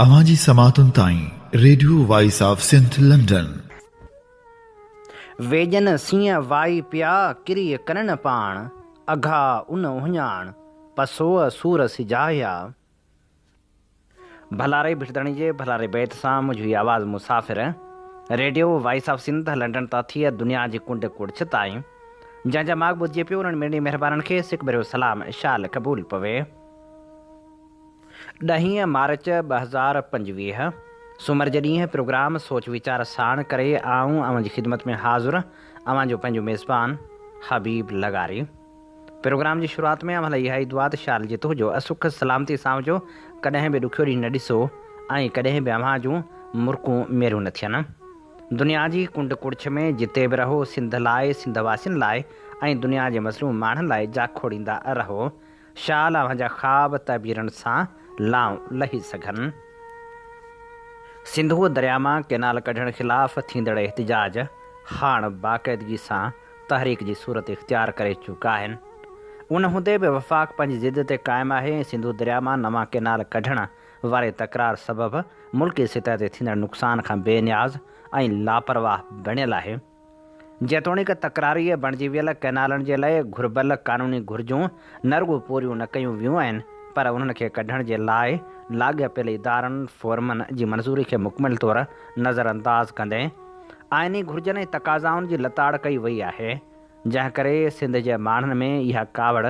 اوهان جي سماعتن تائين radio voice of Sindh London. ويڄن سينء وائي پيا، ڪريء ڪنن پاڻ، اگها ان اهڃاڻ، پسوء سور سجاهيا. ڀلاري ڀٽ ڌڻي جي ڀلاري بيت سان منهنجو هي آواز مسافر، radio voice of Sindh London تان ٿي دنيا جي ڪنڊ ڪڙڇ تائين جنهن جا ماڳ ٻڌجي پيو انهن مڙني مهربانن کي سڪ ڀريو سلام شال قبول پوي. ڏهين مارچ 2025 سومر جي ڏينهن پروگرام سوچ ويچار ساڻ ڪري آئون اوهان جي خدمت ۾ حاضر اوهان جو پنهنجو ميزبان حبيب لغاري. پروگرام جي شروعات ۾ اوهان لاء اها ئي دعا ته شال جت هجو سک سلامتي سان هجو ڪڏهن به ڏکيو ڏينهن نه ڏسو ۽ ڪڏهن به اوهان جون مرڪون ميريون نه ٿين. دنيا جي ڪنڊ ڪڙڇ ۾ جتي به رهو سنڌ لاء سنڌ واسين لاء ۽ دنيا جي مظلوم ماڻهن لاء جاکوڙيندا رهو. شال اوهان جا خواب تعبيرن سان لانء لهي سگهن. سنڌوء درياء مان ڪئنال ڪڍڻ خلاف ٿيندڙ احتجاج هاڻ باقاعدگي سان تحريڪ جي صورت اختيار ڪري چڪا آهن. ان هوندي به وفاق پنهنجي ضد تي قائم آهي ۽ سنڌو درياء مان نوان ڪئنال ڪڍڻ واري تڪرار سبب ملڪي سطح تي ٿيندڙ نقصان کان بي نياز ۽ لاپرواهه بڻيل آهي. جيتوڻيڪ تڪراري بڻجي ويل ڪئنالن جي لاء گهربل قانوني گهرجون نه رڳو پوريون نه ڪيون ويون آهن پر انهن کي ڪڍڻ جي لاء لاڳاپيل ادارن، فورمن، جي منظوري کي مڪمل طور نظرانداز ڪندي آئيني گهرجن ۽ تقاضائن جي لتاڙ ڪئي وئي آهي جنهن ڪري سنڌ جي ماڻهن ۾ اها ڪاوڙ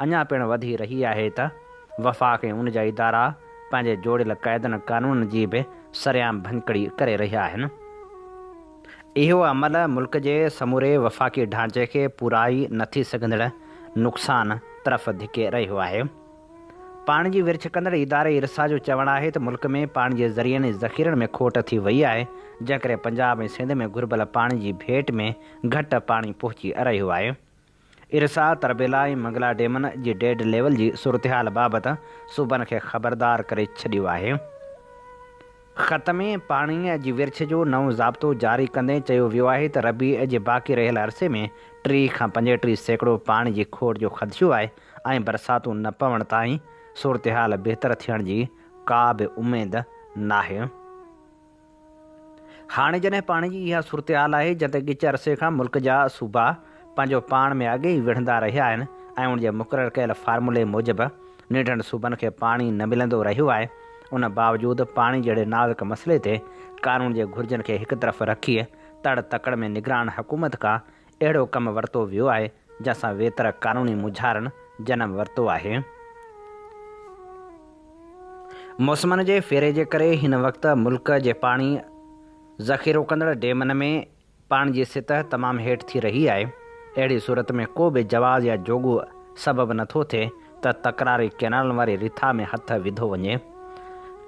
اڃا پڻ وڌي رهي آهي ته وفاق ۽ ان جا ادارا پنهنجي جوڙيل قاعدن قانونن جي به سرعام ڀڃڪڙي ڪري رهيا آهن. اهو عمل ملڪ جي سموري وفاقي ڍانچي کي پورائي نه ٿي سگهندڙ نقصان طرف ڌڪي رهيو آهي. پاڻي جي ورڇ ڪندڙ اداري ارسا جو چوڻ آهي ته ملڪ ۾ پاڻي جي ذريعن ۽ ذخيرن ۾ کوٽ ٿي وئي آهي، جنهن ڪري پنجاب ۽ سنڌ ۾ گهربل پاڻي جي ڀيٽ ۾ گهٽ پاڻي پهچي رهيو آهي. ارسا، تربيلا ۽ منگلا ڊيمن جي ڊيڊ ليول جي صورتحال بابت صوبن کي خبردار ڪري ڇڏيو آهي. خط ۾ پاڻيء جي ورڇ جو نئون ضابطو جاري ڪندي چيو ويو آهي ته ربيع جي باقي رهيل عرصي ۾ 30 کان 35% پاڻي جي کوٽ جو خدشو آهي ۽ برساتون نه پوڻ تائين صورتحال بهتر ٿيڻ جي ڪا به اميد ناهي. هاڻي جڏهن پاڻي جي اها صورتحال آهي جنهن تي ڳچ عرصي کان ملڪ جا صوبا پنهنجو پاڻ ۾ اڳي ئي وڙهندا رهيا آهن ۽ ان جي مقرر ڪيل فارمولي موجب ننڍن صوبن کي پاڻي نه ملندو رهيو آهي، ان باوجود پاڻي جهڙي نازڪ مسئلي تي قانون جي گهرجن کي هڪ طرف رکي تڙ تڪڙ ۾ نگران حڪومت کان اهڙو ڪم ورتو ويو آهي جنهن سان ويتر قانوني مونجهارن جنم ورتو آهي. موسمن جي ڦيري جي ڪري هن وقت ملڪ جي پاڻي ذخيرو ڪندڙ ڊيمن ۾ پاڻي جي سطح تمام هيٺ ٿي رهي آهي، اهڙي صورت ۾ ڪو به جواز يا جوڳو سبب نه ٿو ٿئي ته تڪراري ڪئنالن واري رٿا ۾ هٿ وڌو وڃي.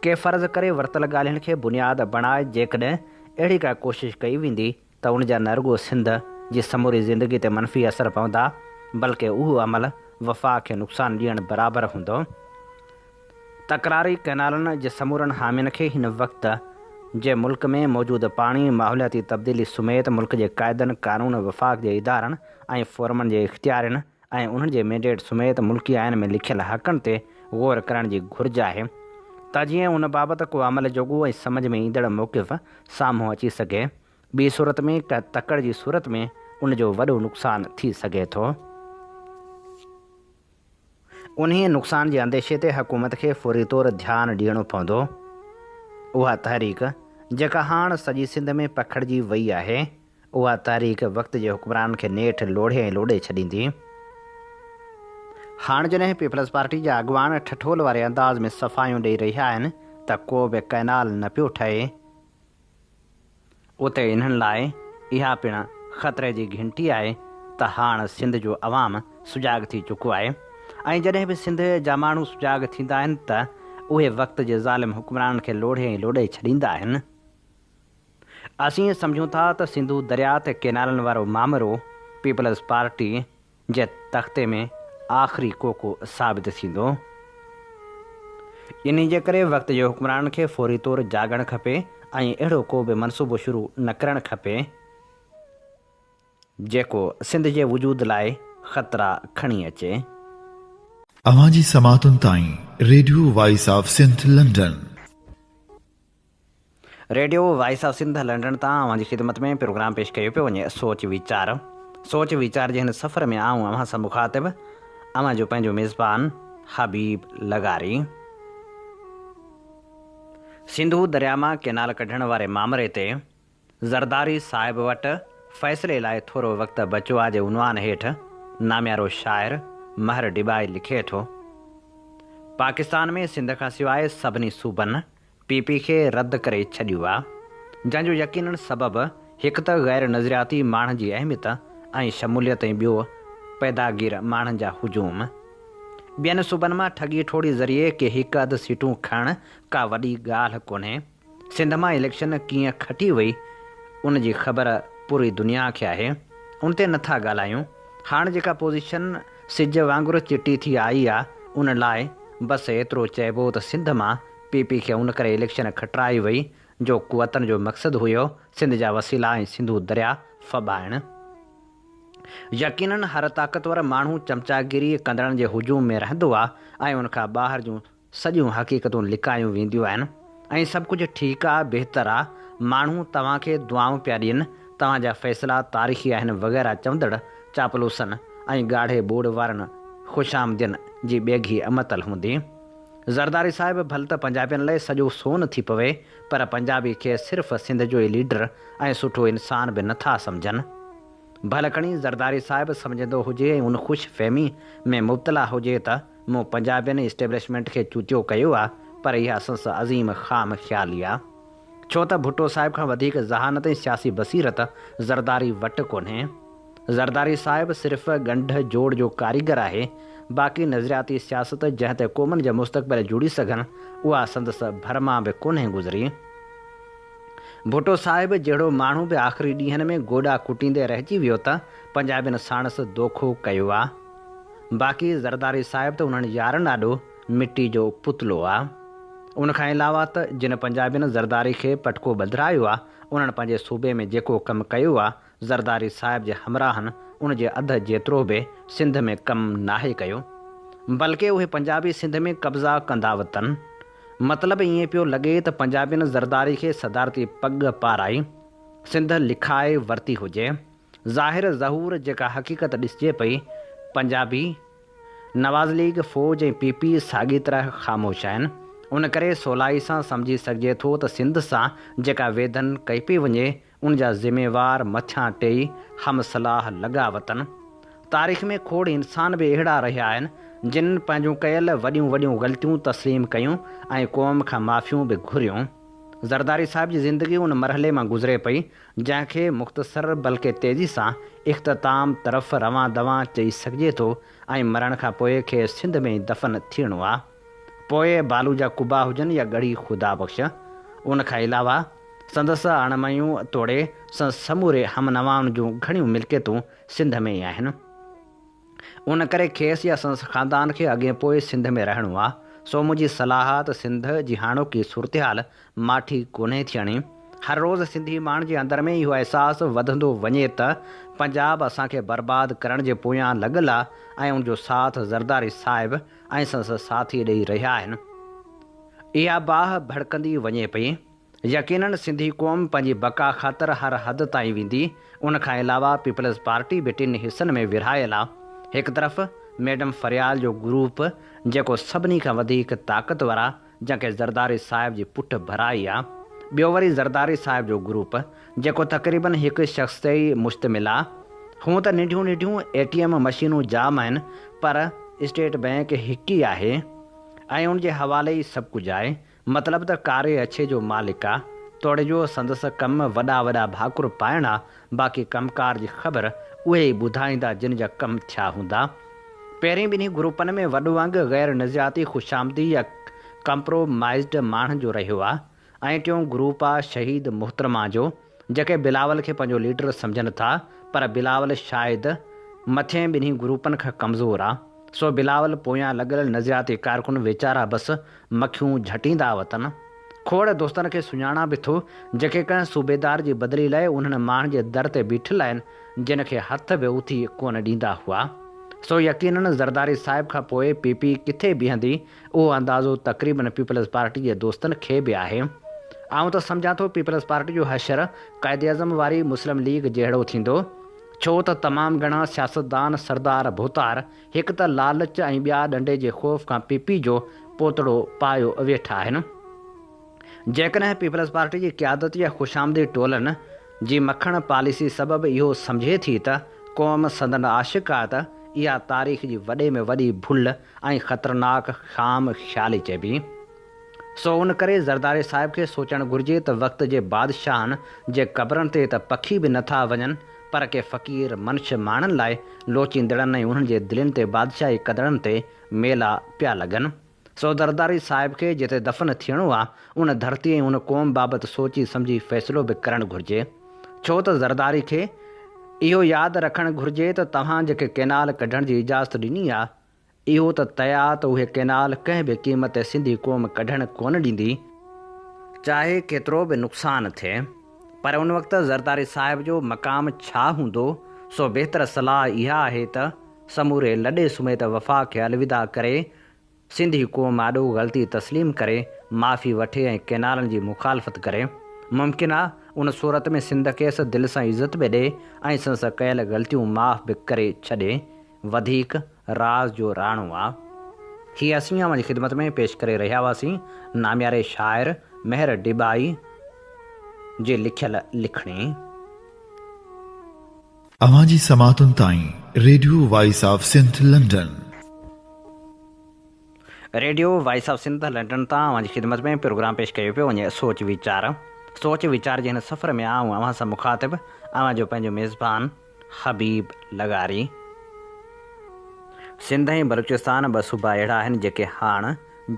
ڪي فرض ڪري ورتل ڳالهين کي بنياد بڻائي جيڪڏهن اهڙي ڪا ڪوشش ڪئي ويندي ته ان جا نه رڳو سنڌ جي سموري زندگي تي منفي اثر پوندا بلڪه اهو عمل وفاق کي نقصان ڏيڻ برابر هوندو. تڪراري ڪئنالن جي سمورن حامين کي هن وقت جي ملڪ ۾ موجود پاڻي، ماحولياتي تبديلي سميت ملڪ جي قاعدن، قانون، وفاق جي ادارن ۽ فورمن جي اختيارين ۽ انهن جي مينڊيٽ سميت ملڪي آئين ۾ لکيل حقن تي غور ڪرڻ جي گهرج آهي ته جيئن ان بابت ڪو عمل جوڳو ۽ سمجهه ۾ ايندڙ موقف سامهون اچي سگهي. ٻي صورت ۾ ڪنهن تڪڙ جي صورت ۾ ان جو وڏو نقصان ٿي سگهي ٿو. انهيء نقصان جي انديشي تي حڪومت کي فوري طور ڌيان ڏيڻو پوندو. اها تحريڪ جيڪا هاڻ سڄي سنڌ ۾ پکڙجي وئي آهي، اها تحريڪ وقت جي حڪمرانن کي نيٺ لوڙهي ۽ لوڏي ڇڏيندي. هاڻ جڏهن پيپلز پارٽي جا اڳواڻ ٺٺول واري انداز ۾ صفايون ڏئي رهيا آهن ته ڪو به ڪئنال نه پيو ٺهي، اتي انهن لاء اها پڻ خطري جي گهنٽي آهي ته هاڻ سنڌ جو عوام سجاڳ ٿي چڪو آهي ۽ جڏهن به سنڌ جا ماڻهو سجاڳ ٿيندا آهن ته اهي وقت جي ظالم حڪمرانن کي لوڙهي ۽ لوڏي ڇڏيندا آهن. اسين سمجهون ٿا ته سنڌو درياء تي ڪينالن وارو مامرو پيپلز پارٽي جي تختي ۾ آخري ڪوڪو ثابت ٿيندو. انهي جي ڪري وقت جي حڪمرانن کي فوري طور جاڳڻ کپي ۽ اهڙو ڪو به منصوبو شروع نه ڪرڻ کپي جيڪو سنڌ جي وجود لاء خطرا کڻي اچي. اوهان جي سماعتن تائين radio voice of Sindh London. Radio voice of Sindh London تان اوهان جي خدمت ۾ پروگرام پيش ڪيو پيو وڃي سوچ ويچار. سوچ ويچار جي هن سفر ۾ آئون اوهان سان مخاطب اوهان جو پنهنجو ميزبان حبيب لغاري. سنڌو درياء مان ڪينال ڪڍڻ واري مامري تي زرداري صاحب وٽ فيصلي لاء ٿورو وقت بچيو آ جي عنوان هيٺ ناميارو شاعر مهر ڊٻائي لکي ٿو، پاڪستان ۾ سنڌ کان سواء سڀني صوبن پي پي کي رد ڪري ڇڏيو آ، جنهن جو يقينن سبب هڪ ته غير نظرياتي ماڻهن جي اهميت ۽ شموليت ۽ ٻيو پيداگير ماڻهن جا هجوم. ٻين صوبن مان ٺڳي ٺوڙي ذريعي ڪي هڪ اڌ سيٽون کڻڻ ڪا وڏي ڳالهه ڪونهي. سنڌ مان اليڪشن ڪيئن کٽي وئي ان جي خبر پوري دنيا کي آهي، ان تي نٿا ڳالهايون. هاڻ جيڪا پوزيشن سج وانگر چٽي ٿي آئي آ ان لاء بس ايترو چئبو ته سنڌ مان پي پي کي ان ڪري اليڪشن کٽرائي وئي جو قوتن جو مقصد هيو سنڌ جا وسيلا ۽ سنڌو دريا ڦٻائڻ. يقينن هر طاقتور ماڻهو چمچاگيري ڪندڙن جي هجوم ۾ رهندو آ ۽ ان کان ٻاهر جون سڄيون حقيقتون لڪايون وينديون آهن ۽ سڀ ڪجهه ٺيڪ آ، بهتر آ، ماڻهو توهان کي دعائون پيا ڏين، توهان جا فيصلا تاريخي آهن وغيره چوندڙ چاپلوسن ۽ ڳاڙهي ٻوڙ وارن خوشامدين جي ٻيگهي امتل هوندي. زرداري صاحب ڀل ته پنجابين لئه سڄو سون ٿي پوي پر پنجابي کيس صرف سنڌ جو ئي ليڊر ۽ سٺو انسان به نٿا سمجهن. ڀل کڻي زرداري صاحب سمجهندو هجي ۽ ان خوش فهمي ۾ مبتلا هجي ته مون پنجابين اسٽيبلشمينٽ کي چوتيو ڪيو آ پر اها سندس عظيم خام خيالي آ. ڇو ته ڀٽو صاحب کان وڌيڪ ذهانت ۽ سياسي بصيرت زرداري وٽ ڪونهي. زرداري صاحب صرف ڳنڍ جوڙ جو ڪاريگر آهي، باقي نظرياتي سياست جنهن تي قومن جا مستقبل جڙي سگهن اها سندس ڀر مان به ڪونهي گذري. ڀٽو صاحب جهڙو ماڻهو به آخري ڏينهن ۾ گوڏا ڪٽيندي رهجي ويو ته پنجابين ساڻس دوکو ڪيو آ. باقي زرداري صاحب ته انهن يارن آڏو مٽي جو پتلو آ. ان کان علاوه ته جن پنجابين زرداري کي پٽڪو ٻڌرايو آ انهن پنهنجي صوبي ۾ جيڪو ڪم ڪيو آ زرداري صاحب جي همراهن ان جي اڌ جيترو به سنڌ ۾ ڪم ناهي ڪيو. بلڪه اهي پنجابي سنڌ ۾ قبضا ڪندا وتن. مطلب ائين پيو لڳي ته پنجابين زرداري کي صدارتي پڳ پارائي سنڌ لکائي ورتي هجي. ظاهر ظهور جيڪا حقيقت ڏسجي پئي، پنجابي، نواز ليگ، فوج ۽ پي پي ساڳي طرح خاموش آهن. ان ڪري سولائي سان سمجهي سگهجي ٿو ته سنڌ سان جيڪا ويڌن ڪئي پئي وڃي، ان جا ذميوار مٿيان ٽيئي هم صلاح لڳا وتن. تاريخ ۾ کوڙ انسان به اهڙا رهيا آهن، جن پنهنجون ڪيل وڏيون وڏيون غلطيون تسليم ڪيون ۽ قوم کان معافيون به گهريون. زرداري صاحب جي زندگي ان مرحلي مان گذري پئي، جنهن کي مختصر بلڪه تيزي سان اختتام طرف روان دوان چئي سگهجي ٿو ۽ مرڻ کان پوء کيس سنڌ ۾ ئي دفن ٿيڻو آ. پوء بالو جا قبا هجن يا ڳڙهي خدا بخش. ان کان علاوه سندس اڻميون توڙي سندس سموري همنوائن جون گهڻيون ملڪيتون سنڌ ۾ ئي آهن. ان ڪري کيس يا سندس خاندان کي اڳئين پوء سنڌ ۾ رهڻو آ. سو منهنجي صلاح آ ته سنڌ جي هاڻوڪي صورتحال ماٺي ڪونهي ٿيڻي. هر روز سنڌي ماڻهن جي اندر ۾ اهو احساس وڌندو وڃي ته پنجاب اسان کي برباد ڪرڻ جي پويان لڳل آ ۽ ان جو ساٿ زرداري صاحب ۽ سندس ساٿي ڏئي رهيا آهن. اها باهه ڀڙڪندي وڃي پئي. يقينن سنڌي قوم پنهنجي بقا خاطر هر حد تائين ويندي. ان کان علاوه پيپلز پارٽي به ٽن حصن ۾ ورهايل آ. هڪ طرف ميڊم فريال جو گروپ جيڪو سڀني کان وڌيڪ طاقتور آ جنهن کي زرداري صاحب جي پٺ ڀرائي آ. ٻيو وري زرداري صاحب جو گروپ جيڪو تقريبن هڪ شخص تي ئي مشتمل آ. هونء ته ننڍيون ننڍيون اي ٽي ايم مشينون جام آهن پر اسٽيٽ بئنڪ هڪ ئي آهي ۽ ان جي حوالي ئي سڀ ڪجهه آهي. مطلب ته ڪاري اڇي جو مالڪ آ. توڙي جو سندس ڪم وڏا وڏا ڀاڪر پائڻ آ باقي ڪم ڪار جي خبر اهي ئي ٻڌائيندا جن جا ڪم ٿيا هوندا. پهرين ٻنهي گروپن ۾ وڏو انگ غير نظرياتي خوشامدي يا ڪمپرومائيزڊ ماڻهن جو رهيو آ ۽ ٽيون گروپ آ شهيد محترمه جو جيڪي بلاول کي پنهنجو ليڊر سمجهن ٿا پر بلاول شايد مٿين ٻنهي گروپن کان ڪمزور آ سو بلاول پويان لڳل نظرياتي ڪارڪن ويچارا بس مکيون جهٽيندا وتن. کوڙ دوستن کي سڃاڻان به ٿو جيڪي ڪنهن صوبيدار جي بدلي لاء انهن ماڻهن جي در تي بيٺل آهن جن کي هٿ به اٿي ڪونه ڏيندا هئا. سو يقينن زرداري صاحب کان پوء پي پي ڪٿي بيهندي اهو اندازو تقريبن پيپلز پارٽي جي دوستن کي به آهي. آئون ته سمجهان ٿو پيپلز پارٽي جو حشر قائداعظم واري مسلم ليگ جهڙو ٿيندو. ڇو ته تمام گهڻا سياستدان، سردار، ڀوتار هڪ ته لالچ ۽ ٻيا ڏنڊي جي خوف کان پي پي جو پوتڙو پايو ويٺا آهن. جيڪڏهن پيپلز پارٽي جي قيادت يا خوشامدي ٽولن جي مکڻ پاليسي سبب اهو سمجهي ٿي ته قوم سندن عاشق آ ته اها تاريخ جي وڏي ۾ وڏي ڀل ۽ خطرناڪ خام خيالي چئبي. سو ان ڪري زرداري صاحب کي سوچڻ گهرجي ته وقت جي بادشاهن جي قبرن تي ته پکي به نه ٿا وڃن پر ڪي فقير منش ماڻهن لاء لوچيندڙن ۽ انهن جي دلين تي بادشاهي ڪندڙن تي ميلا پيا لڳن. سو زرداري صاحب کي جتي دفن ٿيڻو آ ان ڌرتي ۽ ان قوم بابت سوچي سمجهي فيصلو به ڪرڻ گهرجي. ڇو ته زرداري کي اهو ياد رکڻ گهرجي ته توهان جيڪي ڪينال ڪڍڻ جي اجازت ڏني آ اهو ته طئي آ ته اهي ڪينال ڪنهن به قيمت تي سنڌي قوم ڪڍڻ ڪونه ڏيندي، چاهي ڪيترو به نقصان ٿئي. پر ان وقت زرداري صاحب جو مقام ڇا هوندو سو بهتر صلاح اها آهي ته سموري لڏي سميت وفاق کي الوداع ڪري سنڌي قوم آڏو غلطي تسليم ڪري معافي وٺي ۽ ڪئنالن جي مخالفت ڪري. ممڪن آ ان صورت ۾ سنڌ کيس دل سان عزت به ڏي ۽ سندس ڪيل غلطيون معاف به ڪري ڇڏي. وڌيڪ راز جو راڻو آ. هي اسين اوهان جي خدمت ۾ پيش ڪري رهيا هئاسين نامياري شاعر مهر ڊيٻائي جي لکيل لکڻي. اوهان جي سماعتن تائين radio voice of Sindh London. Radio voice of Sindh London تان اوهان جي خدمت ۾ پروگرام پيش ڪيو پيو وڃي سوچ ويچار سوچ ويچار جي هن سفر ۾ آئون اوهان سان مخاطب اوهان جو پنهنجو ميزبان حبيب لغاري. سنڌ ۽ بلوچستان ٻه صوبا اهڙا آهن جيڪي هاڻ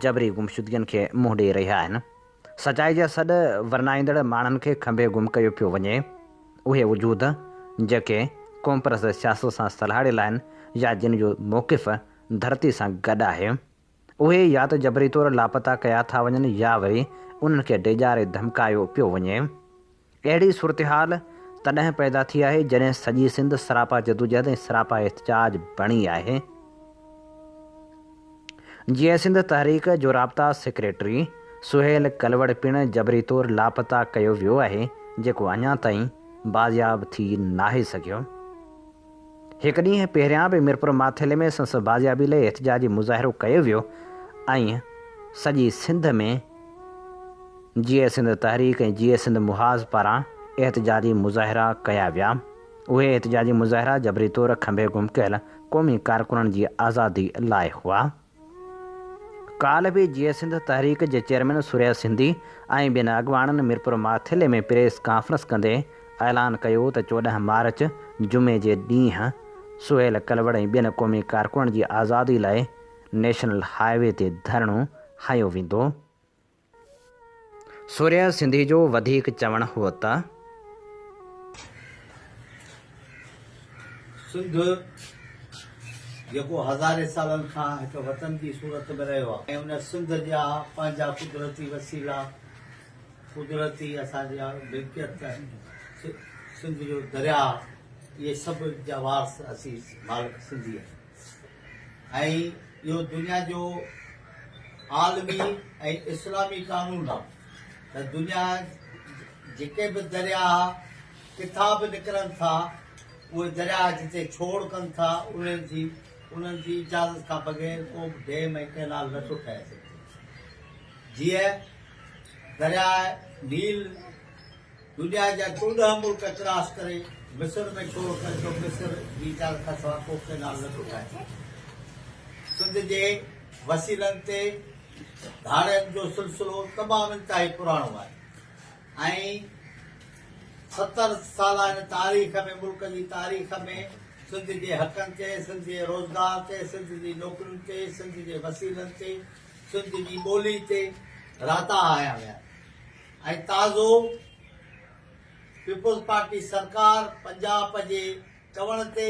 جبري گمشدگين کي منهن ڏئي رهيا آهن. سچائي جا سڏ ورنائيندڙ ماڻهن کي کنڀي گم ڪيو پيو وڃي. اهي وجود جيڪي قومپرست سياست سان سلهاڙيل آهن يا جن جو موقف ڌرتي سان گڏ آهي، اهي يا ته جبري طور لاپتا ڪيا ٿا وڃن يا وري انهن کي ڊيڄاري ڌمڪايو پيو وڃي. اهڙي صورتحال تڏهن پيدا ٿي آهي جڏهن سڄي سنڌ سراپا جدوجهد ۽ سراپا احتجاج بڻي آهي. جيئي سنڌ تحريڪ جو رابطا سيڪريٽري سهيل ڪلوڙ پڻ جبري طور لاپتا ڪيو ويو آهي جيڪو اڃا تائين بازياب ٿي ناهي سگهيو. هڪ ڏينهن پهريان به ميرپور ماٿيلي ۾ سندس بازيابي لئي احتجاجي مظاهرو ڪيو ويو ۽ سڄي سنڌ ۾ جيئي سنڌ تحريڪ ۽ جيئي سنڌ محاذ پاران احتجاجي مظاهرا ڪيا ويا. اهي احتجاجي مظاهرا جبري طور کنڀي گم ڪيل قومي ڪارڪنن جي آزادي لاء هئا. ڪالهه به جيئي سنڌ تحريڪ جي چيئرمين ثريا سنڌي ۽ ٻين اڳواڻن ميرپور ماٿيلي ۾ پريس ڪانفرنس ڪندي اعلان ڪيو ته 14 مارچ جمعي جي ڏينهن سهيل ڪلوڙ ۽ ٻين قومي ڪارڪنن جي آزادي لاء نيشنل هاء وي تي ڌرڻو هنيو ويندو. سوريا سنڌي جو وڌيڪ چوڻ هو ته. سنڌ جيڪو هزارين سالن کان هڪ وطن جي صورت ۾ رهيو آهي ۽ ان سنڌ جا پنهنجا قدرتي وسيلا، قدرتي اسان جا ملڪيت، سنڌ جو درياهه اهي سڀ جا وارث اسين مالڪ سنڌي آهيون ۽ اهو دنيا جو عالمي ۽ اسلامي قانون آ ته دنيا جيڪي به درياهه ڪٿان به نڪرن ٿا اهي درياهه جتي ڇوڙ ڪن ٿا انهن جي انهن جي اجازت کان بغير ڪو به ڊيم ۽ ڪئنال نٿو ٺاهي سگهجي جيئن درياهه نيل دنيا جا 14 ملڪ ڪراس ڪري مصر ۾ ڇوڙ ڪري ٿو، مصر جي اجازت کان سواء ڪو ڪئنال نه ٿو ٺاهي سگهجي. سنڌ جي وسيلن تي ڌاڙيلن جو سلسلو تمام انتهائي پراڻو آهي ۽ 70 سالا هن تاريخ ۾ ملڪ جي تاريخ ۾ سنڌ جي حقن تي، سنڌ جي روزگار تي، سنڌ جي نوڪرين تي، سنڌ جي وسيلن تي، سنڌ جي ٻولي تي راتاها هنيا ويا آهن. ۽ تازو پيپلز پارٽي سرڪار پنجاب جي چوڻ تي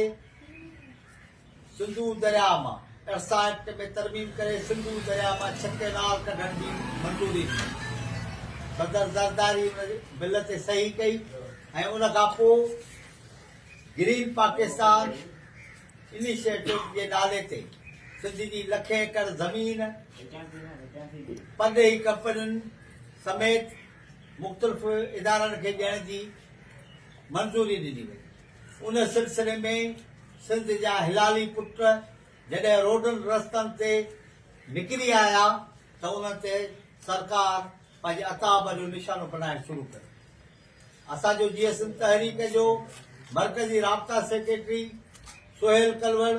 سنڌو درياء مان ارسا ايڪٽ ۾ ترميم ڪري سنڌو درياء مان ڇهه ڪئنال ڪڍڻ جي منظوري ڏني. صدر زرداري ان بل تي صحيح ڪئي ۽ ان کان پوء گرين پاڪستان انيشيٽو جي نالي تي سنڌ جي لکين ايڪڙ زمين پرڏيهي ڪمپنين سميت مختلف ادارن کي ڏيڻ جي منظوري ڏني وئي. ان سلسلي ۾ سنڌ جا هلالي پٽ جڏهن روڊن رستن تي نڪري آيا ته انهن تي سرڪار پنهنجي عتاب جو نشانو بنائڻ شروع ڪيو. اسان جو جيئي سنڌ تحريڪ جو مرڪزي رابطا سيڪريٽري سهيل ڪلوڙ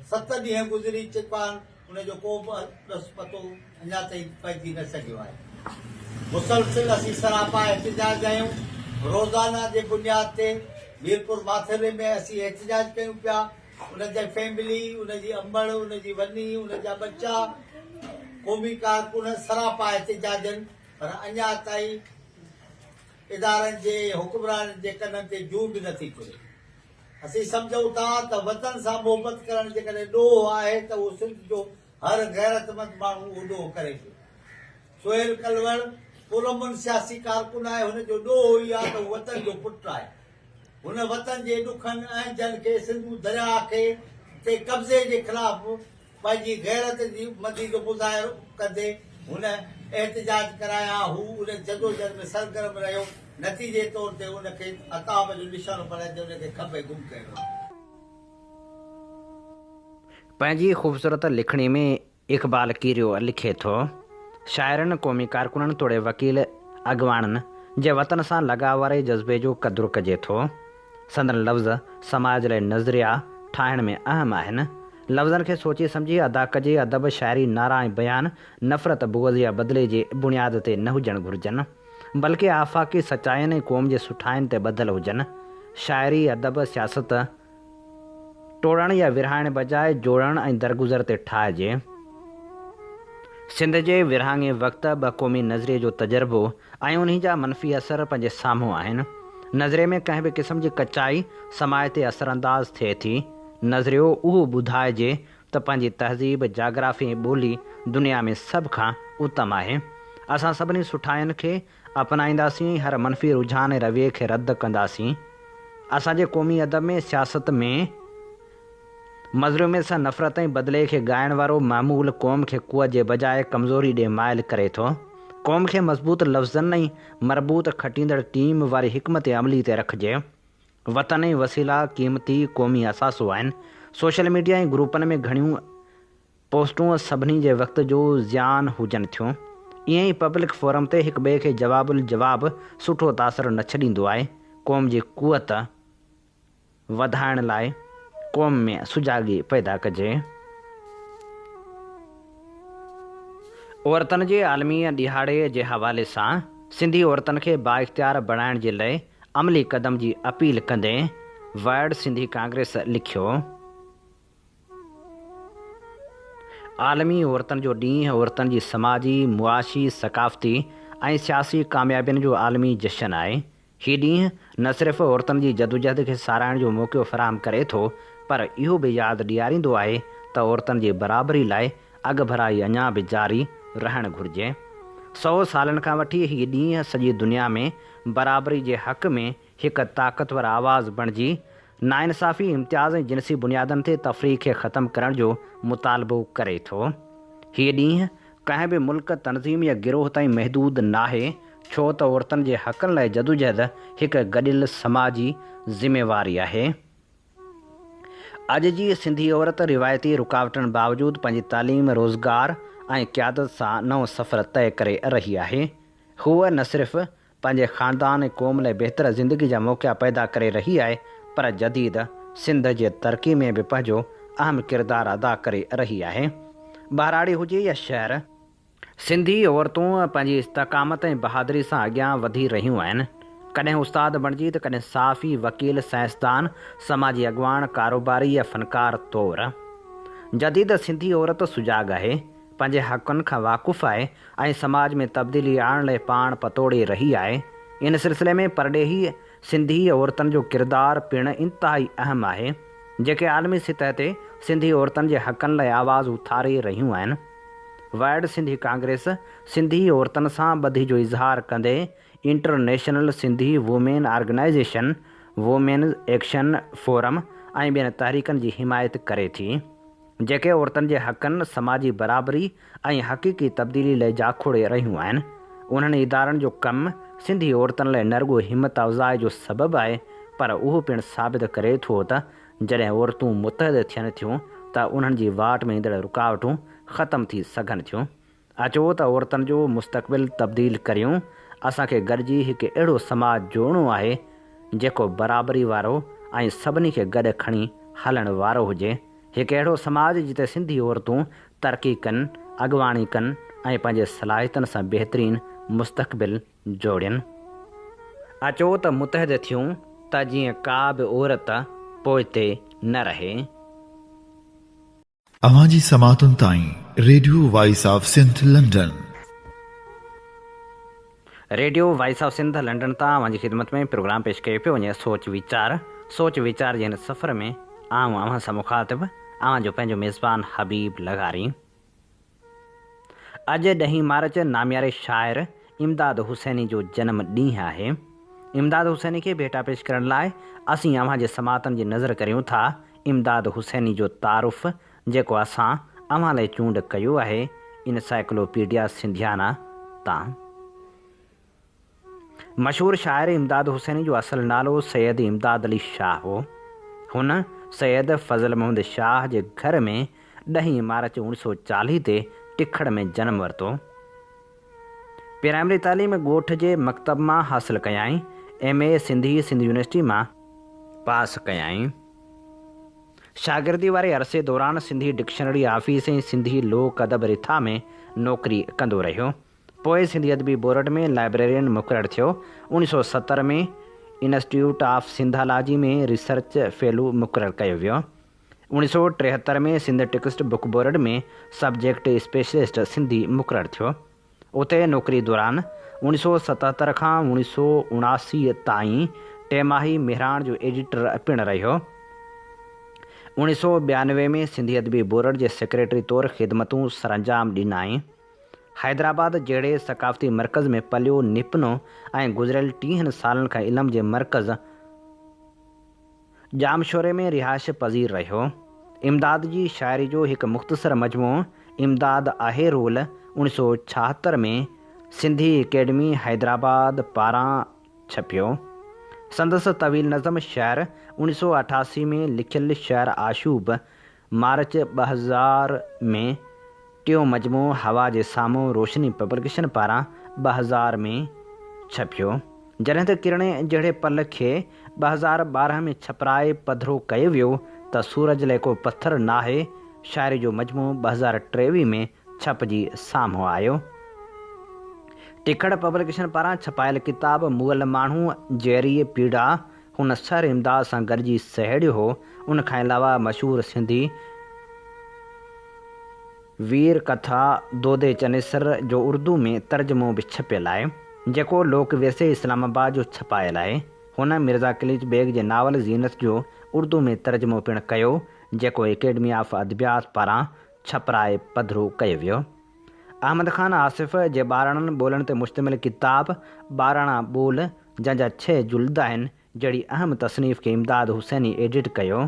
ست ڏينهن گذري چڪا آهن ان جو ڪو به ڏس پتو اڃا تائين پئجي نه سگهيو آهي. مسلسل اسين سراپا احتجاج آهيون روزانه جي بنياد تي ميرپور ماٿيلي ۾ اسين احتجاج ڪيون پيا ان جي فيملي ان جي امڙ ان جي وني ان جا ٻچا قومي ڪارڪن سراپا احتجاج آهن پر اڃا تائين ادارن جي حڪمرانن جي ڪنن تي جون به نٿي چري. اسين سمجهون ٿا ته وطن سان محبت ڪرڻ جيڪڏهن ڏوهه آهي ته اهو سنڌ جو هر غيرتمند ماڻهو اهو ڏوهه ڪري پيو. سهيل ڪلوڙ پرامن سياسي ڪارڪن آهي، هن جو ڏوهه اهو آهي ته هو وطن جو پٽ آهي. هن وطن جي ڏکن اهنجن کي، سنڌو درياهه کي تي قبضي جي خلاف پنهنجي غيرت جي مندي جو مظاهرو ڪندي هن احتجاج ڪرايا، هو ان جدوجهد ۾ سرگرم رهيو، نتيجي طور تي ان کي عتاب جو نشانو بڻائيندي ان کي کنڀي گم ڪيو ويو. پنهنجي خوبصورت لکڻي ۾ اقبال ڪيريو لکي ٿو، شاعرن، قومي ڪارڪنن توڙي وڪيل اڳواڻن جي وطن سان لڳاء واري جذبي جو قدر ڪجي ٿو. سندن لفظ سماج لاء نظريا ٺاهڻ ۾ اهم آهن. لفظن کي سوچي سمجهي ادا ڪجي، ادب، شاعري، نعرا ۽ بيان نفرت، بغض يا بدلي جي بڻياد تي نه هجڻ گهرجن، بلڪه آفاقي سچاين ۽ قوم جي سٺاين تي ٻڌل هجن. شاعري، ادب، سياست ٽوڙڻ يا ورهائڻ بجاء جوڙڻ ۽ درگذر تي ٺاهجي. سنڌ جي ورهاڱي وقت ٻه قومي نظريي جو تجربو ۽ انهي جا منفي اثر پنهنجي سامهون آهن. نظريي ۾ ڪنهن به قسم جي ڪچائي سماج تي اثرانداز ٿئي ٿي. نظريو اهو ٻڌائجي ته پنهنجي تهذيب، جاگرافي ۽ ٻولي دنيا ۾ سڀ کان اتم آهي. اسان سڀني سٺاين کي اپنائينداسين ۽ هر منفي رجحان ۽ رويي کي رد ڪنداسين. اسان جي قومي ادب ۾ سياست ۾. مظلوميت سان نفرت ۽ بدلي کي ڳائڻ وارو معمول قوم کي قوت جي بجاء ڪمزوري ڏي مائل ڪري ٿو. قوم کي مضبوط لفظن ۽ مربوط کٽيندڙ ٽيم واري حڪمت عملي تي رکجي. وطن ۽ وسيلا قيمتي قومي اثاثو آهن. سوشل ميڊيا ۽ گروپن ۾ گهڻيون پوسٽون سڀني جي وقت جو زيان هجن ٿيون. ائين ئي پبلڪ فورم تي هڪ ٻئي کي جواب الجواب سٺو تاثر نه ڇڏيندو آهي. قوم جي قوت. وڌائڻ لاء قوم ۾ سجاڳي پيدا ڪجي. عورتن جي عالمي ڏهاڙي جي حوالي سان سنڌي عورتن کي بااختيار بڻائڻ جي لئه عملي قدم جي اپيل ڪندي ورلڊ سنڌي ڪانگريس لکيو، عالمي عورتن جو ڏينهن عورتن جي سماجي، معاشي، ثقافتي ۽ سياسي ڪاميابين جو عالمي جشن آهي. هي ڏينهن نه صرف عورتن جي جدوجهد کي ساراهڻ جو موقعو فراهم ڪري ٿو پر اهو به ياد ڏياريندو آهي ته عورتن جي برابري لاء اڳڀرائي اڃا به جاري رهڻ گهرجي. سئو سالن کان وٺي هي ڏينهن سڄي دنيا ۾ برابري جي حق ۾ هڪ طاقتور آواز بڻجي ناانصافي، امتياز ۽ جنسي بنيادن تي تفريق کي ختم ڪرڻ جو مطالبو ڪري ٿو. هي ڏينهن ڪنهن به ملڪ، تنظيم يا گروهه تائين محدود ناهي، ڇو ته عورتن جي حقن لاء جدوجهد هڪ گڏيل سماجي ذميواري آهي. اڄ جي سنڌي عورت روايتي رڪاوٽن باوجود پنهنجي تعليم، روزگار ۽ قيادت سان نئون سفر طئي ڪري رهي آهي. هوء نه صرف پنهنجي خاندان ۽ قوم لاء بهتر زندگي جا موقعا پيدا ڪري رهي آهي پر جديد سنڌ جي ترقي ۾ به پنهنجو اهم ڪردار ادا ڪري رهي آهي. ٻهراڙي هجي يا شهر، سنڌي عورتون پنهنجي استقامت ۽ بهادري سان اڳيان وڌي رهيون آهن. ڪڏهن استاد بڻجي ته ڪڏهن صحافي، وڪيل، سائنسدان، سماجي اڳواڻ، ڪاروباري يا فنڪار طور. جديد سنڌي عورت سجاڳ آهي. پنهنجي حقن کان واقف آهي ۽ سماج ۾ تبديلي آڻڻ لاء پاڻ پتوڙي رهي آهي. ان سلسلي ۾ پرڏيهي سنڌي عورتن جو ڪردار پڻ انتهائي اهم آهي، جيڪي عالمي سطح تي سنڌي عورتن جي حقن لاء آواز اٿاري رهيون آهن. ورلڊ سنڌي ڪانگريس سنڌي عورتن سان ٻڌي جو اظهار ڪندي international Sindhi women organisation, women's action forum ۽ ٻين تحريڪن جي حمايت ڪري ٿي. جيڪي عورتن جي حقن، سماجي برابري ۽ حقيقي تبديلي لئه جاکوڙي رهيون آهن. انهن ادارن جو ڪم سنڌي عورتن لاء نه رڳو همت افزائي جو سبب آهي پر اهو پڻ ثابت ڪري ٿو ته جڏهن عورتون متحد ٿين ٿيون ته انهن جي واٽ ۾ ايندڙ رڪاوٽون ختم ٿي سگهن ٿيون. اچو ته عورتن جو مستقبل تبديل ڪريون، اسان کي گڏجي هڪ اهڙو سماج جوڙڻو آهي جيڪو برابري وارو ۽ سڀني کي گڏ کڻي هلڻ وارو هجي. هڪ اهڙو سماج جتي سنڌي عورتون ترقي ڪن، اڳواڻي ڪن ۽ پنهنجي صلاحيتن سان بهترين مستقبل جوڙين. اچو ته متحد ٿيون ته جيئن ڪا به عورت پوئتي نه رهي. اوهان جي سماعتن تائين radio voice of Sindh London. Radio voice of Sindh London تان اوهان جي خدمت ۾ پروگرام پيش ڪيو پيو وڃي سوچ ويچار سوچ ويچار جي هن سفر ۾ آئون اوهان سان مخاطب اوهان جو پنهنجو ميزبان حبيب لغاري اڄ ڏهين مارچ نامياري شاعر امداد حسيني جو جنم ڏينهن آهي امداد حسيني کي ڀيٽا پيش ڪرڻ لاء اسين اوهان جي سماعتن جي نظر ڪريون ٿا امداد حسيني جو تعارف جيڪو اسان اوهان لاء چونڊ ڪيو آهي انسائيڪلوپيڊيا سنڌيانا تان. مشهور شاعر امداد حسيني جو اصل نالو سيد امداد علي شاهه هو. هن سيد فضل محمد شاهه جي گهر ۾ ڏهين مارچ اوڻيهه سؤ چاليهه تي ٽکڙ ۾ جنم ورتو. پرائمري تعليم ڳوٺ جي مڪتب مان حاصل ڪيائين. M A Sindhi Sindh university مان پاس ڪيائين. شاگردي واري عرصي دوران سنڌي ڊڪشنري آفيس ۽ سنڌي لوڪ ادب رٿا ۾ نوڪري ڪندو رهيو. پوء سنڌي ادبي بورڊ ۾ لائبريرين مقرر ٿيو. 1970 ۾ institute of Sindhology ۾ research fellow مقرر ڪيو ويو. 1973 ۾ Sindh text book board ۾ subject specialist Sindhi مقرر ٿيو. اتي نوڪري دوران 1977 کان 1979 تائين ٽماهي مهراڻ جو ايڊيٽر پڻ رهيو. 1992 ۾ سنڌي ادبي بورڊ جي سيڪريٽري طور خدمتون سرانجام ڏنائين. حيدرآباد جهڙي ثقافتي مرڪز ۾ پليو نپنو ۽ گذريل ٽيهن سالن کان علم جي مرڪز ڄامشوري ۾ رهائش پذير رهيو. امداد جي شاعري جو هڪ مختصر مجموعو امداد آهي رول 1976 ۾ سنڌي اڪيڊمي حيدرآباد پاران ڇپيو. سندس طويل نظم شعر 1988 ۾ لکيل شعر آشوب مارچ 2000 ۾ ٽيون مجموعو هوا جي سامهون روشني پبلڪيشن پاران 2000 ۾ ڇپيو. جڏهن ته ڪرڻي جهڙي پل کي 2012 ۾ ڇپرائي پڌرو ڪيو ويو ته سورج لئه ڪو پٿر ناهي شاعري جو مجموعو 2023 ۾ ڇپجي سامهون آيو. ٽکڙ پبلڪيشن پاران ڇپايل ڪتاب مئل ماڻهو جيئري پيڙا هن سر امداد سان گڏجي سهيڙيو هو. ان کان علاوه مشهور سنڌي وير ڪٿا دودي چنيسر جو اردو ۾ ترجمو به ڇپيل آهي، جيڪو لوڪ ورثي اسلام آباد جو ڇپايل آهي. هن مرزا قليچ بيگ جي ناول زينت جو اردو ۾ ترجمو پڻ ڪيو، جيڪو اڪيڊمي آف ادبيات پاران ڇپرائي پڌرو ڪيو ويو. احمد خان آصف جي ٻاراڻن ٻولن تي مشتمل ڪتاب ٻاراڻا ٻول جنهن جا ڇهه جلد آهن، جهڙي اهم تصنيف کي امداد حسيني ايڊٽ ڪيو.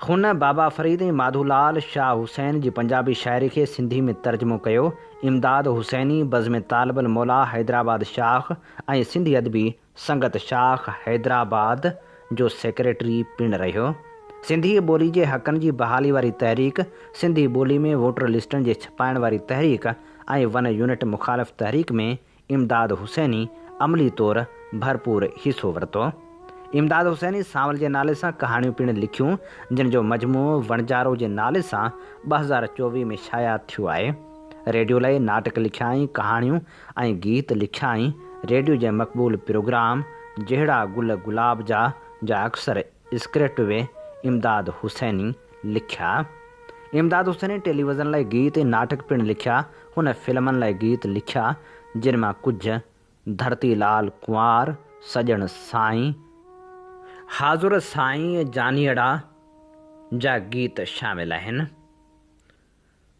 هن بابا فريد ۽ ماڌو لال شاهه حسين جي پنجابي شاعري کي سنڌي ۾ ترجمو ڪيو. امداد حسيني بزم طالب الموليٰ حيدرآباد شاخ ۽ سنڌي ادبي سنگت شاخ حيدرآباد جو سيڪريٽري پڻ رهيو. سنڌي ٻولي جي حقن جي بحالي واري تحريڪ، سنڌي ٻولي ۾ ووٽر لسٽن جي ڇپائڻ واري تحريڪ ۽ ون يونٽ مخالف تحريڪ ۾ امداد حسيني عملي طور ڀرپور حصو ورتو. امداد حسيني سانول جي نالي سان ڪهاڻيون پڻ لکيون، جن جو مجموعو وڻجارو جي نالي سان 2024 ۾ شايع ٿيو آهي. ريڊيو لاء ناٽڪ لکيائين، ڪهاڻيون ۽ گيت لکيائين، ريڊيو جي مقبول پروگرام جهڙا گل گلاب جا جا اڪثر اسڪرپٽ به امداد حسيني لکيا. امداد حسيني ٽيليوزن لاء گيت ۽ ناٽڪ پڻ لکيا، هن فلمن لاء گيت لکيا، جن مان ڪجهه، ڌرتي لال ڪنوار، سڄڻ سائين، حاضر سائين جانيئڙا جا گيت شامل آهن.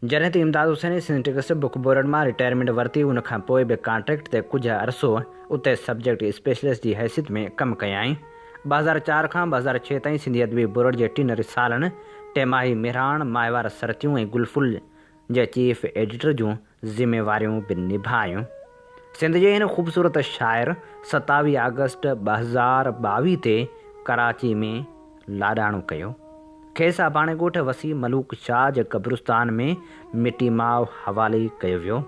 جڏهن ته Imdad Hussaini Sindh text book board مان رٽائرمينٽ ورتي ان کان پوء به ڪانٽريڪٽ تي ڪجهه عرصو اتي سبجيڪٽ اسپيشلسٽ جي حيثيت ۾ ڪم ڪيائين. 2004 کان 2006 تائين سنڌي ادبي بورڊ جي ٽن رسالن ٽماهي مهراڻ، ماهوار سرتيون ۽ گل ڦل جي چيف ايڊيٽر جون ذميواريون به نڀايون. سنڌ جي هن خوبصورت شاعر 27 آگسٽ 2022 تي ڪراچي ۾ لاڏاڻو ڪيو. کيس اباڻي ڳوٺ وسي ملوڪ شاهه جي قبرستان ۾ مٽي ماء حوالي ڪيو ويو.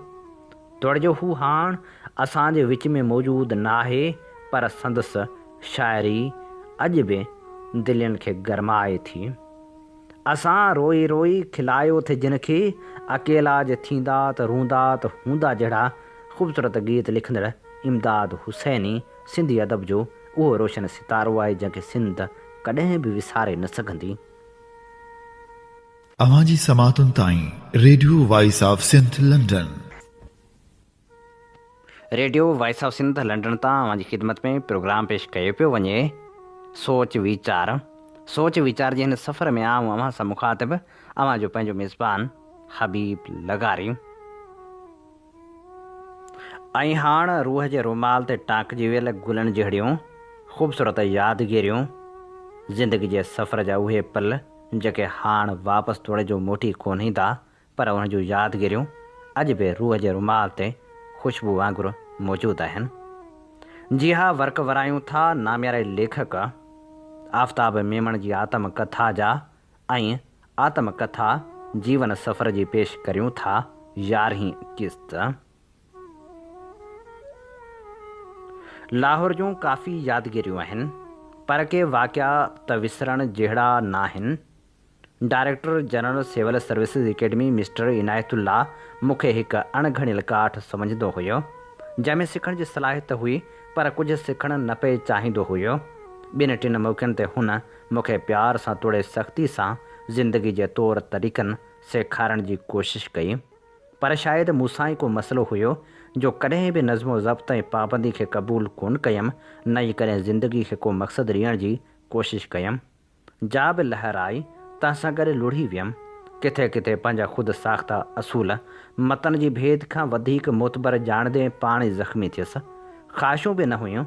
توڙي جو هو هاڻ اسان جي وچ ۾ موجود ناهي پر سندس شاعري اڄ به دلين کي گرمائي ٿي. اسان روئي روئي کلايو ٿي جن کي، اڪيلا جي ٿيندا ته روندا ته هوندا جهڙا خوبصورت گيت لکندڙ امداد حسيني سنڌي ادب جو اهو روشن ستارو آهي جنهن کي سنڌ ڪڏهن به وساري نه سگهندي. اوهان جي سماعتن تائين radio voice of Sindh London. Radio voice of Sindh London تان اوهان جي خدمت ۾ پروگرام پيش ڪيو پيو وڃي سوچ ويچار سوچ ويچار جي هن سفر ۾ آئون اوهان سان مخاطب اوهان جو پنهنجو ميزبان حبيب لغاري ۽ هاڻ روح جي رومال تي ٽانڪجي ويل گلن جهڙيون خوبصورت يادگيريون زندگي جي سفر جا اهي پل جيڪي هاڻ واپس توڙي جو موٽي ڪونه ايندا پر انهن جون يادگيريون اڄ به روح جي رومال تي خوشبو وانگر موجود آهن. جي ها ورق ورايون ٿا نامياري ليکڪ آفتاب ميمڻ جي آتم ڪٿا جا ۽ آتم ڪٿا جيون سفر جي پيش ڪريون ٿا يارهين قسط. لاهور جون ڪافي يادگيريون آهن پر ڪي واقعا ته وسرڻ جهڙا ناهن. Director general civil services academy mister Inayatullah مون کي هڪ اڻ گهڙيل ڪاٺ سمجهندو هيو، جنهن ۾ سکڻ جي صلاحيت هئي پر ڪجهه سکڻ نه پئي چاهيندو هيو. ٻن ٽن موقعن تي هن مون کي پيار سان توڙي سختي سان زندگي جي طور طريقن سيکارڻ جي ڪوشش ڪئي. پر شايد مون سان ئي ڪو مسئلو هيو جو ڪڏهن به نظم و ضبط ۽ پابندي کي قبول ڪونه ڪيم نه ئي ڪڏهن زندگي کي ڪو مقصد ڏيڻ جي ڪوشش ڪيم. جا به لهر آئي، تنهن سان گڏ لڙهي ويم. ڪٿي ڪٿي پنهنجا خود ساخته اصول، متن جي ڀيد کان وڌيڪ معتبر ڄاڻندي پاڻ ئي زخمي ٿيس. خواهشون به نه هيون.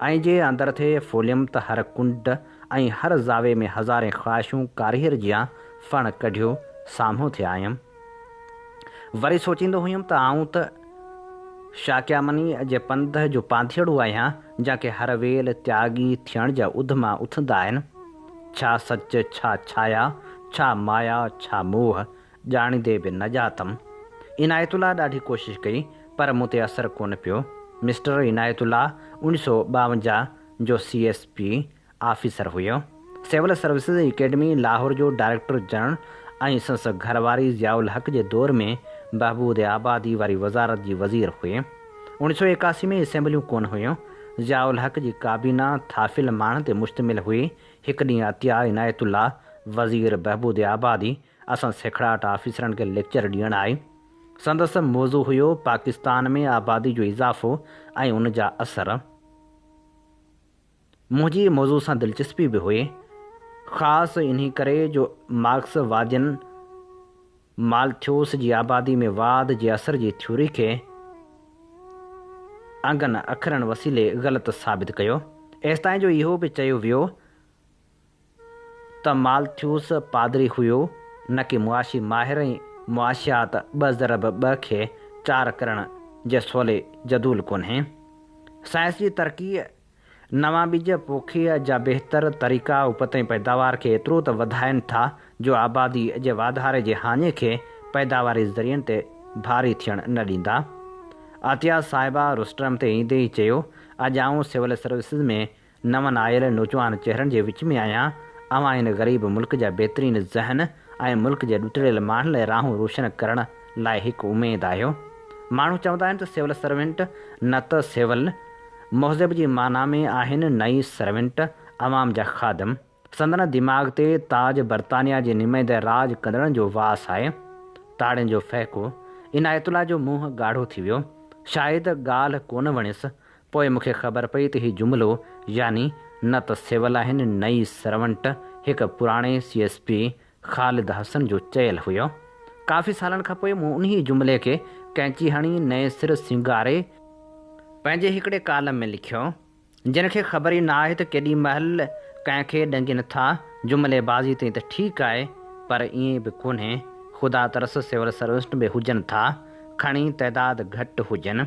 ۽ جي اندر ٿي ڦوليم ته هر ڪنڊ ۽ هر زاويي ۾ هزارين خواهشون ڪاريهر جيان ڦڻ ڪڍيو سامهون ٿي آيم. وري سوچيندو هيم ته آئون ته شاڪيامنيء جي پنڌ جو پانڌيئڙو آهيان، جنهن کي هر ويل تياڳي ٿيڻ جا اڌما اٿندا آهن. ڇا سچ، ڇا ڇايا، ڇا مايا، ڇا موهه، ڄاڻيندي به نه ڄاتم. عنايت الله ڏاڍي ڪوشش ڪئي، پر مون تي اثر ڪونه پيو. مسٽر عنايت الله اوڻيهه سؤ 52 جو سي ايس پي آفيسر هيو. سول سروسز اڪيڊمي لاهور جو ڊائريڪٽر جنرل ۽ سندس گهر واري ضياء الحق جي دور ۾ بهبود آبادي واري وزارت جي وزير هئي. 1981 ۾ اسيمبليون ڪونه هيون. ضياء الحق جي ڪابينا ٿاڦيل ماڻهن تي مشتمل هئي. هڪ ڏينهن عطيه عنايت الله وزير بهبود آبادي اسان سيکڙاٽ آفيسرن کي ليڪچر ڏيڻ آئي. سندس موضوع هيو پاڪستان ۾ آبادي جو اضافو ۽ ان جا اثر. منهنجي موضوع سان دلچسپي به هئي، خاص انهي ڪري جو مارڪس وادين مالٿيوس جي آبادي ۾ واڌ جي اثر جي ٿيوري کي انگن اکرن وسيلي غلط ثابت ڪيو. ايستائين جو اهو به چيو ويو ته مالٿيوس پادري هيو، نه ڪي معاشي ماهر ۽ معاشيات ٻه ضرب ٻه کي چار ڪرڻ جي سولي جدول ڪونهي. سائنس جي ترقيء نوان ٻج پوکيء جا بهتر طريقا اپت ۽ پيداوار کي ايترو ته وڌائين ٿا جو آباديء جي واڌاري جي هاڃي کي پيداواري ذريعن تي ڀاري ٿيڻ نه ڏيندا. عطيه صاحبه روسٽرم تي ايندي ئي چيو، اڄ آئون سول سروسز ۾ نون آيل نوجوان چهرن جي وچ ۾ آهيان، اوهان هن غريب ملڪ جا بهترين ذهن ۽ ملڪ جي ڏتڙيل ماڻهن لاء راهون روشن ڪرڻ لاء هڪ اميد آهيو. ماڻهو چوندا آهن ته سول سرونٽ نه ته سول مهذب جي معنيٰ ۾ آهن نه ئي سرونٽ، عوام جا خادم. سندن دماغ تي تاج برطانيا جي نمائنده راڄ ڪندڙن جو واس آهي. تاڙين جو ڦهڪو. عنايت الله جو منهن ڳاڙهو ٿي ويو. شايد ڳالهه ڪونه وڻيس. پوء مون کي خبر پئي ته هي جملو يعني نه ته سول آهن نه ئي سرونٽ هڪ پراڻي سي ايس پي خالد حسن جو چيل هيو. ڪافي سالن کان پوء مون انهي جملي کي قينچي هڻي نئين سر سينگاري پنهنجي هڪڙي ڪالم ۾ لکيو. جن کي خبر ئي نه آهي ته ڪيڏي مهل ڪنهن کي ڏنگين ٿا، جملي بازي تائين ته ٺيڪ آهي پر ائين به ڪونهي، خدا ترس سول سرونٽ به هجن ٿا. کڻي تعداد گهٽ هجن.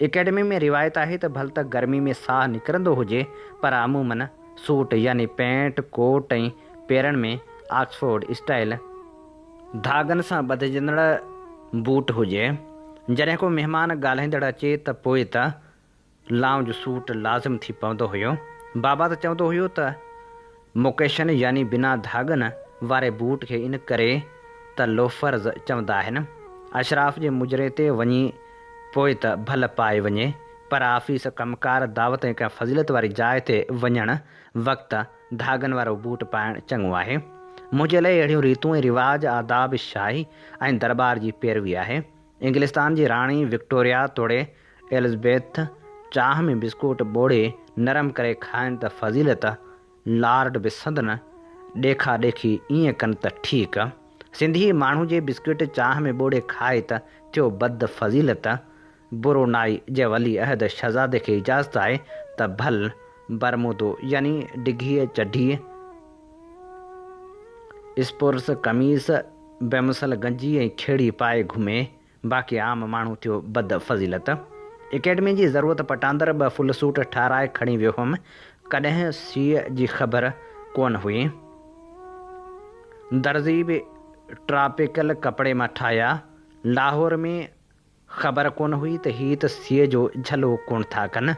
اڪيڊمي ۾ روايت آهي ته ڀل ته گرمي ۾ ساهه نڪرندو هجي پر عموماً سوٽ يعني پينٽ، ڪوٽ ۽ پيرن ۾ آڪسفورڊ اسٽائيل ڌاڳن سان ٻڌجندڙ بوٽ هجي. جڏهن ڪو مهمان ڳالهائيندڙ اچي ته پوء ته لائونج سوٽ لازم ٿي پوندو هيو. بابا ته چوندو هيو ته موڪيشن يعني بنا ڌاڳن واري بوٽ کي ان ڪري ته لوفرز چوندا آهن. اشراف جي مجري تي وڃي پوء ته ڀل پائي وڃي پر آفيس، ڪم ڪار، دعوت ۽ ڪنهن فضيلت واري جاء تي وڃڻ وقت ڌاڳن وارو بوٽ پائڻ چڱو آهي. منهنجي لئه اهڙيون ريتون ۽ رواج آداب شاهي ۽ درٻار جي پيروي آهي. انگلستان جي راڻي وڪٽوريا توڙي ايلزبيٿ چانهه ۾ بسڪوٽ ٻوڙي نرم ڪري کائن ته فضيلت، لارڊ به سندن ڏيکا ڏيکي ائين ڪن ته ٺيڪ. سنڌي ماڻهو جي بسڪوٽ چانهه ۾ ٻوڙي کائي ته ٿيو بد فضيلت. برونائي جي ولي عهد شهزادي کي اجازت آهي ته ڀل برمودو يعني ڊگهيء چڍيء، اسپرس قميص، بيمسل گنجي ۽ کيڙي پائي گهمي، باقي عام ماڻهو ٿيو بد فضيلت. اڪيڊمي جي ضرورت پٽاندر ٻه فل سوٽ ٺهرائي کڻي ويو هئم. ڪڏهن سيء جي خبر ڪونه هئي. درزي به ٽراپيڪل ڪپڙي مان ٺاهيا. لاهور ۾ خبر ڪونه هئي ته هي ته سيء جو جهلو ڪونه ٿا ڪن.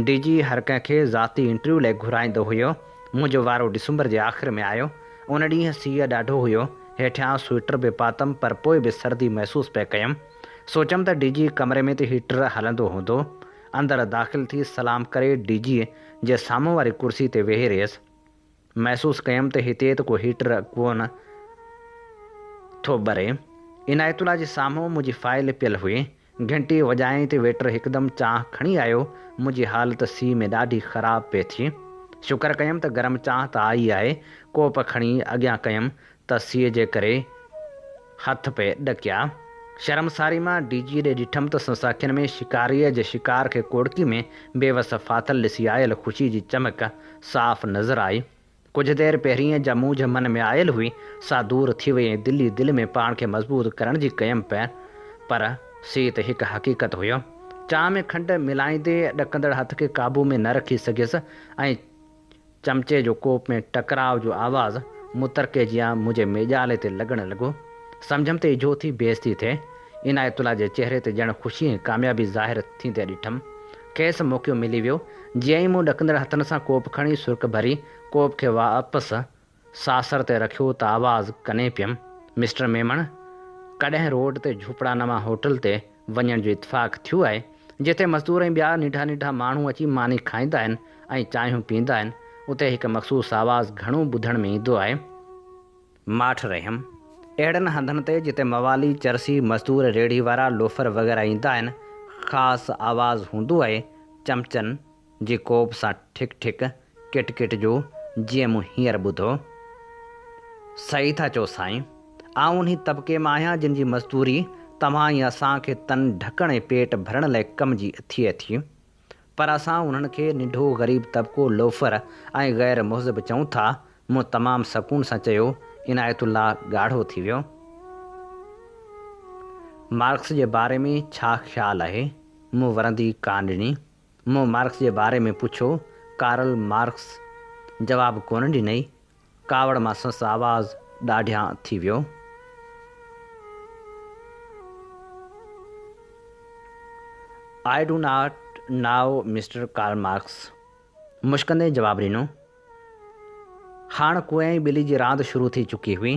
ڊي جي هر ڪنهن کي ذاتي انٽرويو لاء گهرائيندو هيو. منهنجو وارو ڊسمبر جي آخر ۾ آيو. ان ڏينهن سيء ڏاڍو هيو. هيٺيان سوئيٽر به پاتم پر پوء به سردي محسوس پئي ڪيم. سوچيم ته ڊي جي ڪمري ۾ ته هيٽر هلندو هوندو. اندر داخل ٿي سلام ڪري ڊي جيء جي سامهون واري ڪرسي تي ويهي رهيس. محسوس ڪيم ته هتي ته ڪو هيٽر ڪونه ٿو ٻري. عنايت الله جي سامهون منهنجي فائيل پيل هئي. گهنٽي وڄايائين ته ويٽر هڪدم چانهه کڻي آيو. منهنجي حالت سيء ۾ ڏاڍي خراب پئي ٿي. شڪر ڪيم ته گرم چانهه ته آئي آهي. ڪوپ کڻي اڳيان ڪيم ته سيء جي ڪري هٿ پئي ڏڪيا. شرمساري مان ڊي جي ڏي ڏٺم ته سندس اکين ۾ شڪاريء جي شڪار کي ڪوڙڪي ۾ بيوس ڦاٿل ڏسي آيل خوشي جي چمڪ صاف نظر آئي. ڪجهه دير پهرين جا مونجهه من ۾ آيل هئي، سا دور ٿي وئي ۽ دل ئي دل ۾ پاڻ کي مضبوط ڪرڻ جي ڪيم پئي، پر سي ته هڪ حقيقت هيو. چانهه ۾ کنڊ ملائيندي ڏڪندڙ هٿ کي قابو ۾ نه رکي سگهيس ۽ چمچي جو ڪوپ ۾ ٽڪراء جو آواز مترڪي جيان منهنجي ميڄالي تي لڳڻ لڳو. سمجهيم ته اجهو ٿي بيعزتي ٿئي. عنايت الله جي چهري تي ڄڻ خوشي ۽ ڪاميابي ظاهر ٿيندي ڏٺم. کيس موقعو ملي ويو. جيئن ئي مون ڏڪندڙ هٿن سان ڪوپ کڻي سرڪ ڀري ڪوپ کي واپس ساسر تي رکيو ته آواز ڪني پيم، مسٽر ميمڻ! ڪڏهن روڊ تي جهوپڙا نما هوٽل تي وڃڻ جو اتفاق ٿيو آهي، جتي مزدور ۽ ٻيا ننڍا ننڍا ماڻهو اچي ماني کائيندا آهن ۽ چانهيون پيئندا آهن. اتي هڪ مخصوص آواز گهڻو ٻڌڻ ۾ ايندو آهي. ماٺ رهيم. اهڙن هنڌن تي جتي موالي، چرسي، مزدور، ريڙهي وارا، لوفر وغيره ايندا آهن، خاص آواز هوندو آهي چمچن جي ڪوپ سان ٺڪ ٺڪ، ڪٽ ڪٽ جو، جيئن مون هينئر ٻڌو. صحيح ٿا چئو سائين. آئون انهي طبقي مان آهيان جن جي مزدوري توهان ۽ اسان کي تن ڍڪڻ ۽ پيٽ ڀرڻ لاء ڪم جي ٿئي ٿي. پر اسان انهن کي ننڍو غريب طبقو، لوفر ۽ غير مهذب چئون ٿا. مون تمام سڪون سان چيو. عنايت الله ڳاڙهو ٿي ويو. مارڪس جي باري ۾ ڇا خيال آهي؟ مون ورندي ڪانه ڏني. مون مارڪس جي باري ۾ پڇيو. ڪارل مارڪس جواب ڪونه ڏنئي. ڪاوڙ مان سندس آواز ڏاڍيان ٿي ويو. I do not know mister Karl Marx مشڪندي جواب ڏنو. هاڻ ڪوئي ۽ ٻلي جي راند شروع ٿي چڪي هئي.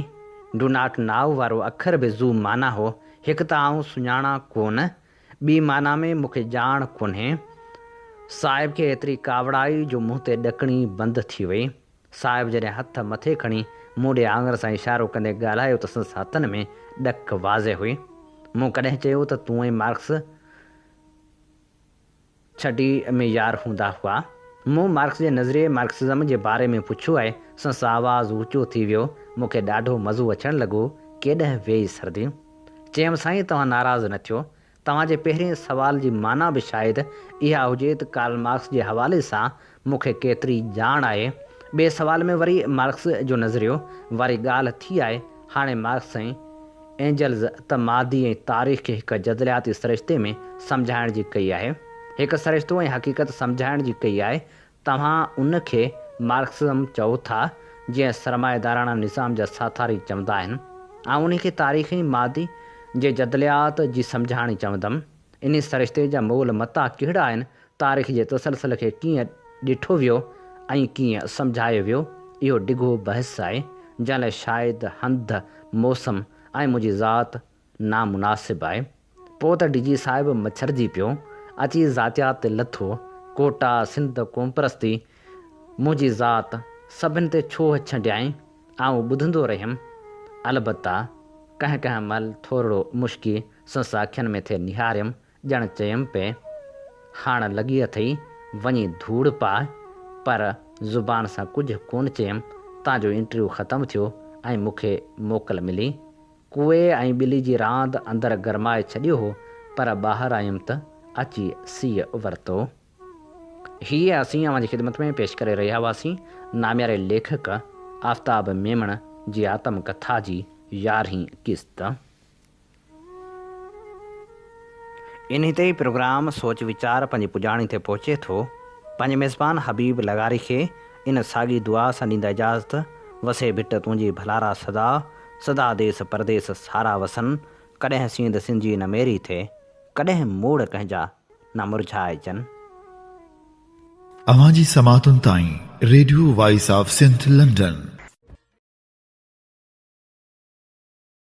Do not نائو وارو اکر به ذو معنيٰ هو. هڪ ته آئون سڃاڻان ڪونه، ٻي معنيٰ ۾ مون کي ڄاڻ ڪونهي. صاحب کي ايتري ڪاوڙ آئي جو منهن تي ڏڪڻي بند ٿي وئي. صاحب جڏهن هٿ مٿي کڻي مون ڏي آڱر سان اشارو ڪندي ڳالهايو ته سندس هٿن ۾ ڏڪ واضح هئي. مون ڪڏهن چيو ته تون ۽ مارڪس ڇٽي ۾ يار هوندا هئا؟ مون مارڪس جي نظريي مارڪسزم جي باري ۾ پڇيو آهي. سندس آواز اوچو ٿي ويو. مون کي ڏاڍو مزو اچڻ لڳو. ڪيڏانهن ويئي سردي؟ چيم سائين توهان ناراض نه ٿيو. توهان جي پهرين سوال جي معنيٰ به شايد اها هجي ته ڪارل مارڪس جي حوالي سان مون کي ڪيتري ڄاڻ آهي. ٻئي سوال ۾ وري مارڪس جو نظريو واري ڳالهه ٿي آهي. هاڻي مارڪس ۽ اينجلز ته مادي ۽ تاريخ کي هڪ جدلياتي سرشتي ۾ سمجهائڻ جي ڪئي آهي. هڪ سرشتو ۽ حقيقت سمجهائڻ جي ڪئي آهي. توهان ان کي مارڪسزم چئو ٿا، جيئن سرمائيداراڻا نظام جا ساٿاري چوندا آهن. آئون انهي کي تاريخ ۽ مادي جي جدليات جي سمجهاڻي چوندم. انهي سرشتي جا مول متا ڪهڙا آهن، تاريخ جي تسلسل کي ڪيئن ڏٺو ويو ۽ ڪيئن سمجهايو ويو، اهو ڊگهو بحث آهي، جنهن لاء شايد هنڌ، موسم ۽ منهنجي ذات نامناسب آهي. پوء ته ڊي جي صاحب مڇرجي پيو، اچي ذاتيات تي لٿو، ڪوٽا، سنڌ، قومپرستي، منهنجي ذات، سڀن تي ڇوهه ڇنڊيائين، آئون ٻڌندو رهيم. البته ڪنهن ڪنهن مهل ٿورڙو مشڪي سندس اکين ۾ ٿي نهاريم، ڄڻ چيم پئي، هاڻ لڳي اٿئي، وڃي ڌوڙ پاء، پر زبان سان ڪجهه ڪونه چيم، تان جو انٽرويو ختم ٿيو ۽ مون کي موڪل ملي. ڪوئي ۽ ٻلي جي راند اندر گرمائي ڇڏيو هو، پر ٻاهر آيم ته اچي سيء ورتو. هيء اسين اوهان جي خدمت ۾ پيش ڪري رهيا هئاسين نامياري ليکڪ آفتاب ميمڻ جي آتم ڪٿا جي يارهين قسط. انهي تي ئي پروگرام سوچ ويچار پنهنجي پڄاڻي تي پهچي ٿو. پنهنجي ميزبان حبيب لغاري کي ان ساڳي دعا سان ڏيندا اجازت، وسي ڀٽ تنهنجي ڀلارا سدا، سدا ديس پرديس سارا وسن، ڪڏهن سينڌ سنجي نه ميري ٿئي، ڪڏهن موڙ ڪنهن جا نه مرجهائجن. اوهان جي سماعتن تائين radio voice of Sindh London.